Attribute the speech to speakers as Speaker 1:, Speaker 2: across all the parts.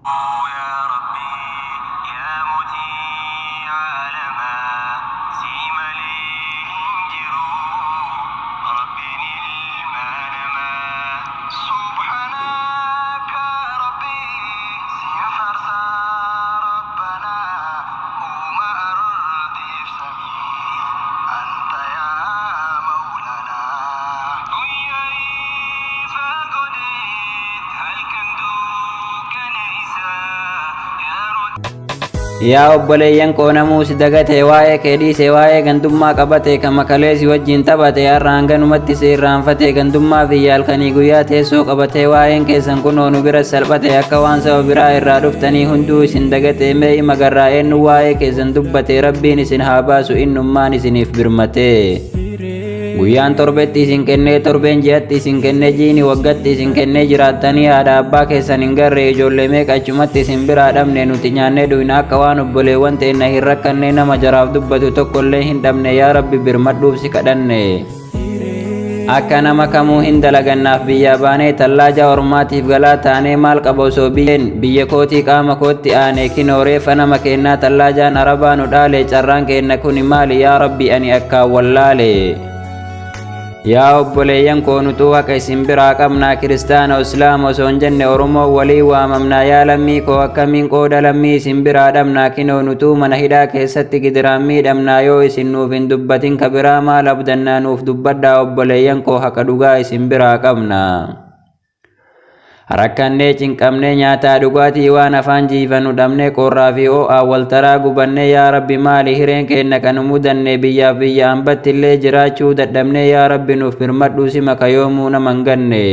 Speaker 1: يا ربي يا موتي عالما سيمالي هنجرو ربي المانما سبحانك ربي سيفرسا ربنا وما أرضي في سمي أنت يا مولانا دنياي فقدت هل كندوك نيسا يا رد
Speaker 2: Yaa obboleeyyan koo, namuu si dagate, waa'ee kee dhiise, waa'ee gandummaa qabate, kan makalee si wajjin taphate har'a hanganumatti si irraanfate. Gandummaa fi yaalkanii guyyaa teessoo qabate, waa'een keessan kunoo nu bira salphate. Akka waan saba biraa irraa dhuftanii hunduu isin dagate. Mee ima garraa eenyu waa'ee keessan dubbate? Rabbiin isin haa baasu, innummaan isiniif birmate. Guyyaan torbetti isin kennee, torbeen ji'atti isin kennee, jiini waggatti isin kennee, jiraattanii haadha abbaa keessan hin garre. Ijoollee meeqa achumatti isin biraa dhabne? Nuti nyaannee dhuyna akka waan obboleewwan teenna hin rakkanne. Nama jaraaf dubbatu tokkollee hin dhabne. Yaa Rabbi, birmadhuuf si kadhanne. Akka nama kamuu hin dalagannaaf biyyaa baanee, tallaaja ormaatiif galaa taanee. Maal qaba osoo biyyeen biyya kootii qaama kootti aane? Kinoo reeffa nama kennaa tallaajaan arabaa nu dhaale. Carraan keenna kuni maali? Yaa Rabbi, ani akkaan wallaale. Yaa obboleeyyan koo, nutuu haqa isin biraa qabnaa. Kiristaana Islaama osoo hin jenne Oromoo walii waamamnaa. Yaa lammii koo, akkamiin qooda lammii isin biraa dhabnaa? Kinoo nutuu mana hidhaa keessatti gidiraan miidhamnaa. Yoo isin nuuf hin dubbatin ka biraa maal abdannaa? Nuuf dubbadhaa obboleeyyan koo, haqa dhugaa isin biraa qabnaa. Rakkannee cinqamnee, nyaataa dhugaatii waan afaan jiifannu dhabnee, qorraa fi ho'aa waltaraa gubannee. Yaa Rabbi, maali hireen keenna kan mudanne? Biyyaaf biyya hambatti illee jiraachuu dadhabnee. Yaa Rabbi, nuuf birmadhuu, si maka yoomuu nama hin ganne.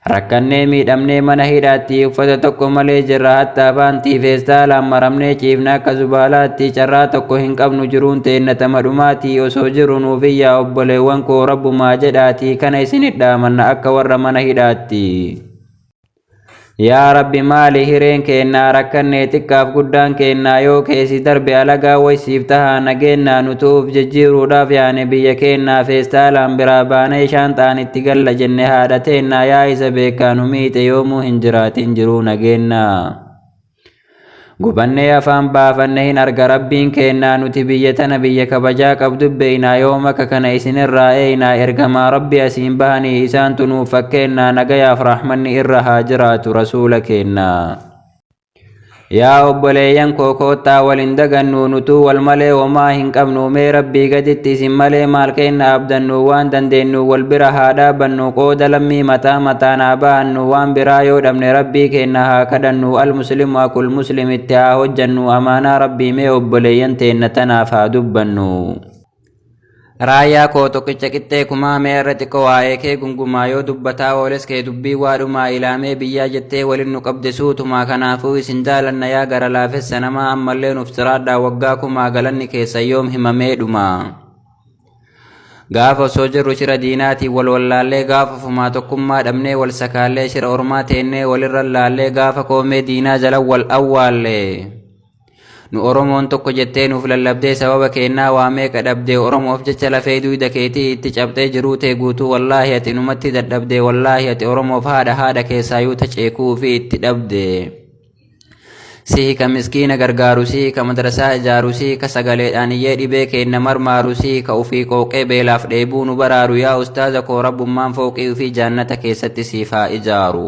Speaker 2: Rakkannee miidhamnee mana hidhaatti uffata tokko malee jirra, hattaa paantii feestaalaan maramnee ciifna akka zubaalaatti. Carraa tokko hin qabnu, jiruun teenna tama dhumaatii. Osoo jiru nuuf iyyaa obboleewwan koo, rabbumaa jedhaatii, kana isinit dhaamanna akka warra mana hidhaatti. Yaa Rabbi, maali hireen keennaa? Rakkannee xiqqaaf guddaan keennaa. Yoo keessi darbe alagaa waysiif tahaa nageennaa. Nutuuf jijjiiruudhaaf yaane biyya keennaa, feestaalaan biraa baanee shaanxaan itti galla jenne haadha teennaa. Yaa isa beekaa nu miixe, yoomuu hin jiraatin jiruu nageennaa. Gubannee afaan baafanne, hin arga Rabbiin keennaa. Nuti biyya tana biyya kabajaa qabdu beeynaa. Yoom akka kana isinirraa eeynaa? Ergamaa Rabbi asiin bahanii isaantu nuuf fakkeennaa. Nagayaaf rahmanni irra haa jiraatu rasuula keennaa. Yaa obboleeyyan koo, koottaa wal hin dagannu. Nutuu wal malee homaa hin qabnu. Mee Rabbii gaditti isin malee maal keenna abdannu? Waan dandeenyu wal bira haa dhaabannu, qooda lammii mataa mataan haa bahannu. Waan biraa yoo dhabne Rabbii keenna haa kadhannu. Almuslimu akul muslim itti haa hojjannu. Amaanaa Rabbii mee obboleeyyan teenna tanaaf haa dubbannu. Raayyaa koo tokkicha qixxee kumaa, mee irra xiqqoo waa'ee kee gungumaa. Yoo dubbataa ooles kee dubbii waa dhumaa. Ilaamee biyyaa jettee waliin nu qabde suutumaa. Kanaafuu isin jaalanna yaa gara laafessa namaa. Ammallee nuuf jiraadhaa waggaa kumaa, galanni keessa yoom himamee dhuma. Gaafa osoo jirru shira diinaatiin wal wallaallee, gaafa fumaa tokkummaa dhabnee wal sakaallee, shira ormaa teennee walirra laallee, gaafa koomee diinaa jala wal awwaallee. Nu Oromoon tokko jettee nuuf lallabdee, sababa keennaa waa meeqa dhabdee. Oromoof jecha lafee duyda keetii itti cabxee, jiruu tee guutuu wallaahi ati numatti dadhabdee. Wallaahi ati Oromoof haadha, haadha keessaayyuu taceekuu fi itti dhabde. Sihi ka miskiina gargaaru, sihi ka madrasaa ijaaru, sihi ka sagaleedhaan iyyee dhibee keenna marmaaru, sihi ka ufii qooqee beelaaf dheebuu nu baraaru. Yaa ustaaza koo, rabbummaan fooqii ufii jaannata keessatti siif haa ijaaru.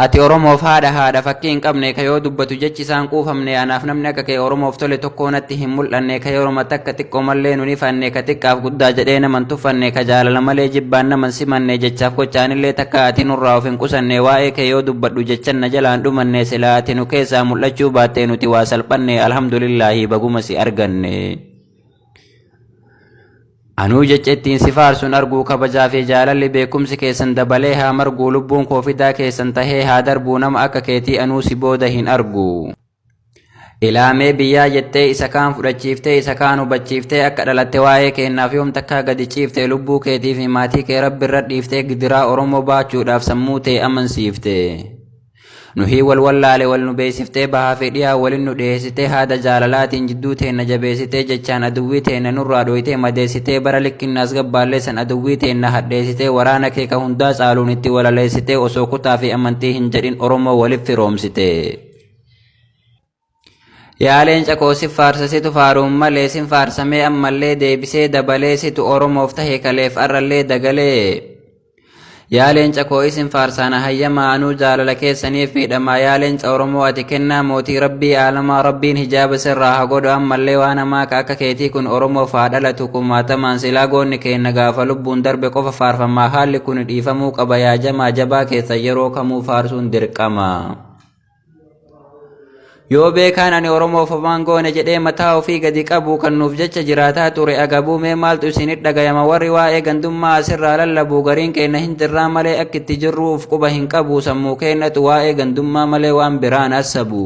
Speaker 2: Ati Oromoof haadha, haadha fakkii hin qabne, ka yoo dubbatu jechi isaan quufamne. Anaaf namni akka kee Oromoof tole tokko natti hin mul'anne, ka yeroo takka xiqqoo mallee nu nifanne, ka xiqqaaf guddaa jedhee naman tuffanne, ka jaalala malee jibbaan naman simanne. Jechaaf gochaanillee takka ati nurraa of hin qusanne. Waa'ee kee yoo dubbadhu jechan na jalaan dhumanne. Silaa ati nu keessaa mul'achuu baattee nuti waa salphanne. Alhamdulillaahi, baguma si arganne. Anuu jecha ittiin si faarsuun arguu. Kabajaa fi jaalalli beekumsi keessan dabalee haa marguu. Lubbuun koo fidaa keessan tahee haa darbuu. Nama akka keetii anuu si booda hin argu. Ilaamee biyyaa jettee isa kaan fudhachiiftee, isa kaan hubachiiftee, akka dhalatte waa'ee keennaaf yoom takkaa gadi ciiftee? Lubbuu keetii fi maatii kee Rabbi irra dhiiftee, gidiraa Oromoo baachuudhaaf sammuu tee amansiifte. Nuhii wal wallaale wal nu beeysiftee bahaa fi dhiyaa walin nu dhiheessitee haada jaalalaatiin jidduu teenna jabeessitee jechaan aduwwii teenna nurraa dhooytee madeessitee bara likkinna as gabbaallee san aduwwii teenna hadheessitee waraana kee ka hundaa caaluun itti walaleessitee osoo kutaa fi amantii hin jedhin Oromoo walif firoomsite. Yaa leenca koo sif faarsa situ faaruun malee sin faarsamee ammallee deebisee dabalee situ Oromoof tahe kaleef arrallee dagalee. Yaa leenca koo isin faarsaa na hayyamaa anuu jaalala keessaniif miidhamaa yaa leenca Oromoo ati kennaa mootii rabbii aalamaa rabbiin hijaaba sirraa haa godhu ammallee waan hamaa ka akka keetii kun Oromoof haa dhalatu kumaatamaan silaa goonni keenna gaafa lubbuun darbe qofa faarfamaa haalli kun dhiifamuu qaba yaa jamaa jabaa keessa yeroo kamuu faarsuun dirqama. Yoo beekaan ani Oromoof homaan goone jedhee mataa ofii gadi qabu kan nuuf jecha jiraataa ture agabuu mee maaltu isinit dhagayama warri waa'ee gandummaa asirraa lallabu gariin keenna hin jirraa malee akki itti jirruu uf quba hin qabu sammuu keennatu waa'ee gandummaa malee waan biraan assabu.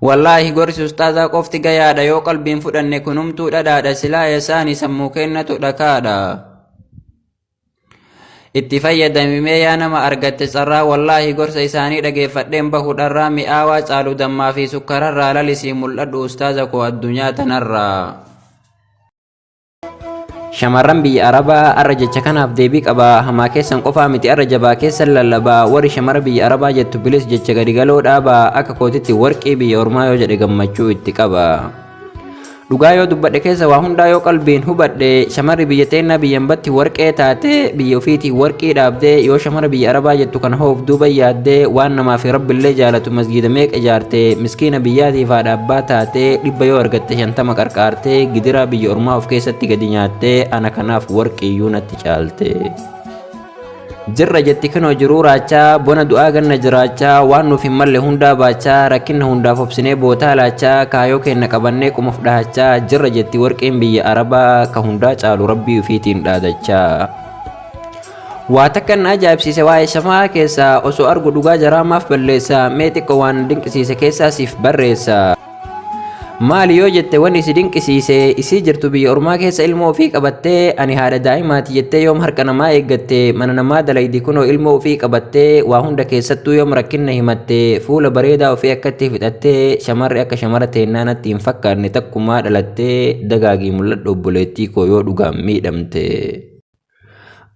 Speaker 2: Wallaahi gorsi ustaazaa qofti gayaadha yoo qalbiin fudhanne kunumtuu dhadhaadha silaa eessaani sammuu keennatu dhakaadha. Itti fayyadami mee yaa nama argatte carraa wallaahi gorsa isaanii dhageeffadheen bahu dharraa mi'aawaa caalu dammaa fi sukkararraa lalisii mul'adhu ustaaza koo addunyaa tanarraa. Shamarran biyya Arabaa arra jecha kanaaf deebii qaba hamaa keessan qofaa miti arra jabaa keessan lallabaa warri shamara biyya Arabaa jettu bilis jecha gadi galoo dhaabaa akka kootitti warqii biyya ormaa yoo jedhe gammachuu itti qaba. Dhugaa yoo dubbadhe keessa waa hundaa yoo qalbiin hubadhe shamarri biyya teennaa biyyan batti warqee taate biyya ofiitii warqii dhaabdee yoo shamara biyya arabaa jettu kana hoof duuba yaaddee waan namaa fi rabbillee jaalatu masgiida meeqa ijaarte miskiina biyyaatiif haadha abbaa taate dhibba yoo argatte 50 qarqaartee gidiraa biyya ormaa of keessatti gadi nyaattee ana kanaaf warqiiyyuu natti caalte. Jirra jetti kinoo jiruu raachaa bona du'aa ganna jiraachaa waan nuuf hin malle hundaa baachaa rakkinna hundaaf obsinee bootaa laachaa kaayoo keenna qabannee qumaf dhahachaa jirra jetti warqeen biyya arabaa ka hundaa caalu rabbii ufiitiin dhaadachaa. Waa takka na ajaa'ibsiise waa'ee shamaa keessaa osoo argu dhugaa jaraa maaf balleessa mee xiqqo waan na dinqisiise keessaa siif barreessa. Maali yoo jette wanni si dinqisiise isii jirtu biyya ormaa keessa ilmoo ofii qabattee ani haadha daa'imaati jettee yoom harka namaa eeggatte mana namaa dalaydi kunoo ilmoo ofii qabattee waa hunda keessattuu yoom rakkinna himatte fuula bareedaa ofii akkatti fixattee shamarri akka shamara teennaa natti hin fakkaanne takkumaa dhalattee dagaagii mul'adhu obboleettii koo yoo dhugaan miidhamte.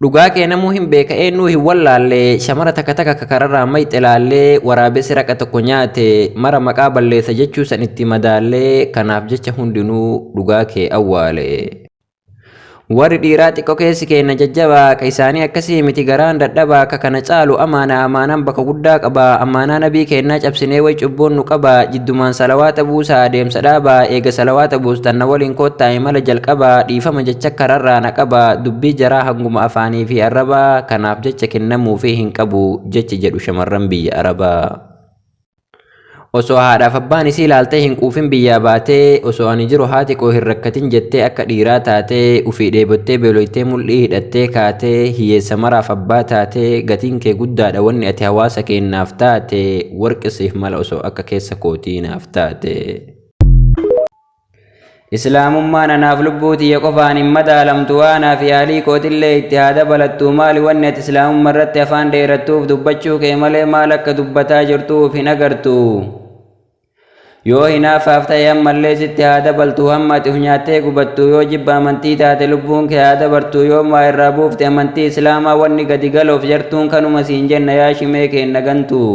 Speaker 2: Dhugaa kee namuu hin beeka eennuu hin wallaalle shamara takka takka ka kararraa mayxe laallee waraabessi raqa tokko nyaate mara maqaa balleessa jechuu san itti madaallee kanaaf jecha hundinuu dhugaa kee awwaale. Warri dhiiraa xiqqo keessi keenna jajjabaa ka isaanii akkasii miti garaan dadhabaa ka kana caalu amaana amaanaan bakka guddaa qaba amaanaa nabii keennaa cabsinee way cubbuun nu qaba jiddumaan salawaata buusaa adeemsa dhaabaa eega salawaata buustan na waliin koottaa imala jalqabaa dhiifama jecha kararraa na qaba dubbii jaraa hanguma afaanii fi arrabaa kanaaf jecha kennamuufii hin qabu jechi jedhu shamarran biyya arabaa. Osoo haadhaaf abbaan isii laaltee hin quufin biyyaa baatee osoo ani jiru haati koo hin rakkatin jettee akka dhiiraa taatee ufii dheebottee beeloytee mul'ii hidhattee kaatee hiyyeessa maraaf abbaa taatee gatiin kee guddaadha wanni ati hawaasa keennaaf taate warqi siif mala osoo akka keessa kootii naaf taate. Islaamummaan anaaf lubbuu tiyya qofaan hin madaalamtu waa anaaf yaalii kootillee itti haa dabalattuu maali wanni ati islaamumma irratti afaan dheerattuuf dubbachuu kee malee maal akka dubbataa jirtuu uf hin agartuu yoo hinaaffaaf ta'e ammallee sitti haa dabaltuu hamma ati uf nyaattee gubattuu yoo jibba amantii taate lubbuun kee haa dabartuu yoom waa irraa buufte amantii islaamaa wanni gadi galoof jartuun kanuma siin jenna yaa shimee keenna gantuu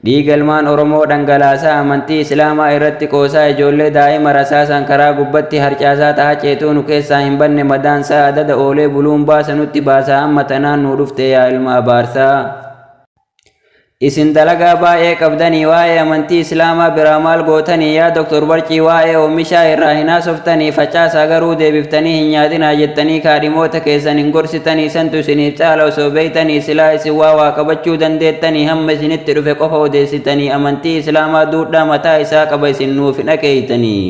Speaker 2: Dhiiga ilmaan Oromoo dhangalaasaa amantii Islaamaa irratti qoosaa ijoollee daa'ima rasaasaan karaa gubbatti harcaasaa taha ceetuu nu keessaa hin banne madaansaa adada oolee buluun baasa nutti baasaa amma tanaan nuu dhuftee yaa ilma abaarsaa. Isin dalagaa baay'ee qabdanii waa'ee amantii Islaamaa biraa maal gootanii yaa Dr. Barcii waa'ee oomishaa irraa hin haasoftanii facaasaa garuu deebiftanii hin nyaatinaa jettanii kaadhimoota keessan hin gorsitanii santu isiniif caala osoo beektanii silaa isin waa waa qabachuu dandeettanii hamma isinitti dhufe qofa odeessitanii amantii Islaamaa duudhaa mataa isaa qaba isin nuuf hin akeeytanii.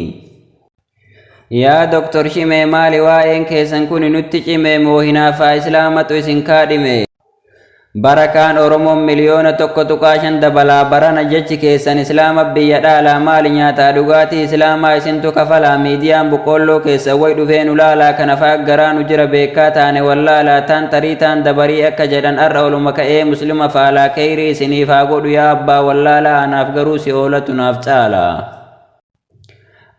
Speaker 2: Yaa Dr. Shimee maali waa'een keessan kuni nutti cime moo hinaaffaa Islaamatu isin kaadhime? Bara kaan Oromoon 1.5 miliyoona dabalaa barana jechi keessan Islaama biyya dhaalaa maali nyaataa dhugaatii Islaamaa isintu kafalaa miidiyaan boqqoolloo keessa way dhufee nu laalaa kana fa'a garaa nu jira beekaa taane wallaalaa taan tarii taan dabarii akka jedhan arra oluma ka'ee muslima faalaa keyrii isiniif haa godhu yaa abbaa wallaalaa anaaf garuu si oolatu naaf caala.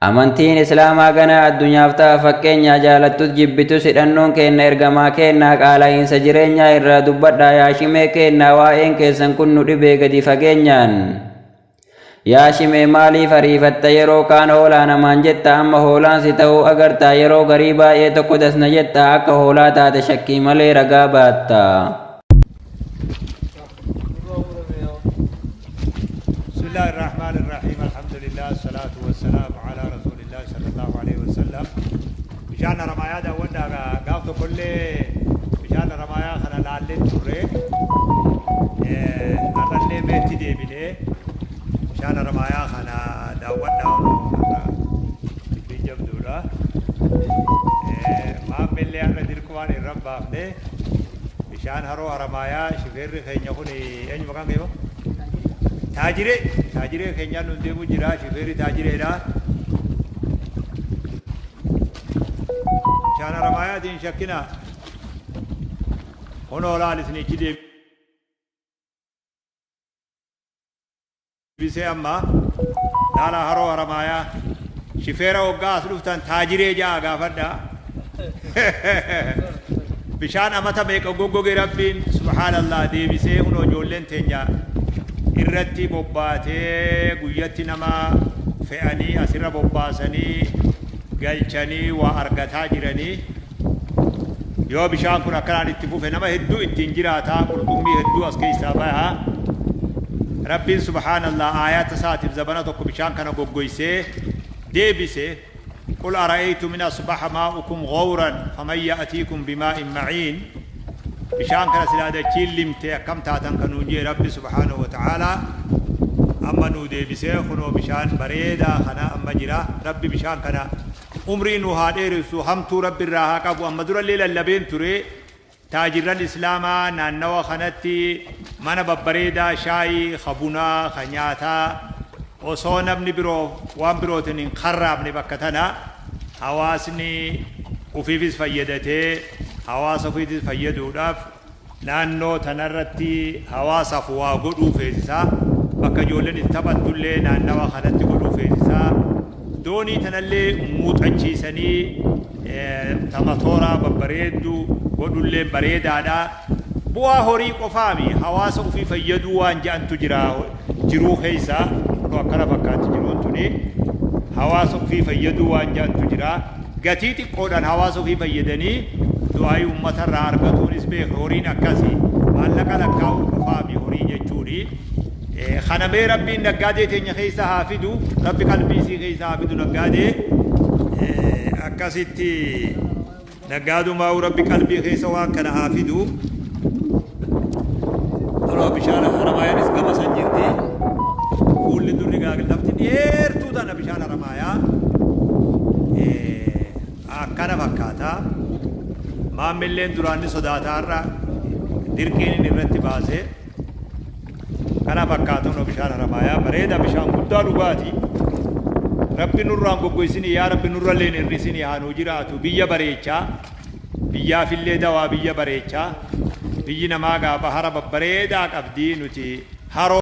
Speaker 2: Amantiin Islaamaa ganaa addunyaaf ta'a fakkeenyaa jaalattus jibbitus hidhannoon keenna ergamaa keennaa qaala'iinsa jireenyaa irraa dubbadhaa yaa shimee keennaa waa'een keessan kun nu dhibee gadi fageenyaan. Yaa shimee maaliif ariifatta yeroo kaan hoolaa namaan jetta amma hoolaan si ta'uu agartaa yeroo garii baay'ee tokko dasna jetta akka hoolaa taate shakkii malee ragaa baatta.
Speaker 3: بسم الله الرحمن الرحيم، الحمد لله، الصلاة والسلام على رسول الله صلى الله عليه وسلم. Bishaan Haramaayaa daawwadhaa. Gaaf tokkollee bishaan Haramaayaa kana laallee turre. Har'allee meetti deebinee bishaan Haramaayaa kana daawwadhaa. Dubbiin jabduudha. Maammillee har'a dirqumaan irra baafne. Bishaan haroo Haramaayaa shifeerri keenya kun eenyu maqaan kee? Taajiree, taajiree keenyaan nun deemu jira, shifeerri taajireedha. Bishaan Haramaayaatiin shakkina. Kunoo laal isinichi deebisee amma laala haroo Haramaayaa. Shifeera waggaa as dhuftan taajiree ja'a gaafadha. Bishaan amata meeqa goggoge Rabbiin subhaanallah deebisee kunoo ijoolleen teenya irratti bobbaatee guyyatti nama fe'anii asirra bobbaasanii galchanii waa argataa jiranii. Yoo bishaan kun akkanaan itti fufe nama hedduu ittiin jiraataa, qurxummii hedduu as keessaa baha. Rabbiin subhaanallah aayaata isaatiif zabana tokko bishaan kana goggoysee deebise. قل أرأيتم إن أصبح ماؤكم غورا فمن يأتيكم بماء معين. Bishaan kana silaa dachiin limte akkam taatan kan nuun jee Rabbi subhaanahu wa ta'aalaa amma nuu deebisee kunoo bishaan bareedaa kana amma jira. Rabbi bishaan kana umrii nu haa dheeressu, hamtuu Rabbi irraa haa qabu. Amma durallee lallabeen ture, taajirran Islaamaa naannawa kanatti mana babbareedaa shaayii ka bunaa ka nyaataa osoo namni biroo waan birootiin hin karraabne bakka tana hawaasni ufiifis fayyadatee hawaasa ofiitis fayyaduudhaaf naannoo tanarratti hawaasaaf waa godhuu feesisaa, bakka ijoolleen itti taphattullee naannawa kanatti godhuu feesisaa, doonii tanallee muuxachiisanii tamatooraa babbareedduu godhullee bareedaadha. Bu'aa horii qofaami, hawaasa ofii fayyaduu waan je'antu jira jiruu keessa. Kunoo akkana fakkaatti jiruun tuni. Hawaasa ofii fayyaduu waan je'antu jira. Gatii xiqqoodhaan hawaasa ofii fayyadanii du'aayii uummatarraa argatuunis beeku. Horiin akkasii maallaqa lakkaa'uu qofaami horii jechuuni. Kana mee Rabbiin naggaadee teenya keessa haa fidu, Rabbi qalbii isii keessa haa fidu naggaadee. Akkasitti naggaadumaa'u Rabbi qalbii keessa waan kana haa fidu. Kunoo bishaan Haramaayaanis gama san jirti. Fuulli durri lafti dheertuu tana bishaan Haramaayaa. Akkana fakkaata. Maammilleen duraan ni sodaataa, har'a dirqiin inni irratti baase. Kana fakkaata kunoo bishaan Haramaayaa bareeda, bishaan guddaa dhugaati. Rabbi nurraan goggoysinii, yaa Rabbi nurrallee hin hir'isinii, haa nuu jiraatu, biyya bareechaa. Biyyaafillee dawaa, biyya bareechaa. Biyyi namaa gaa bahara babbareedaa qabdii, nuti haroo.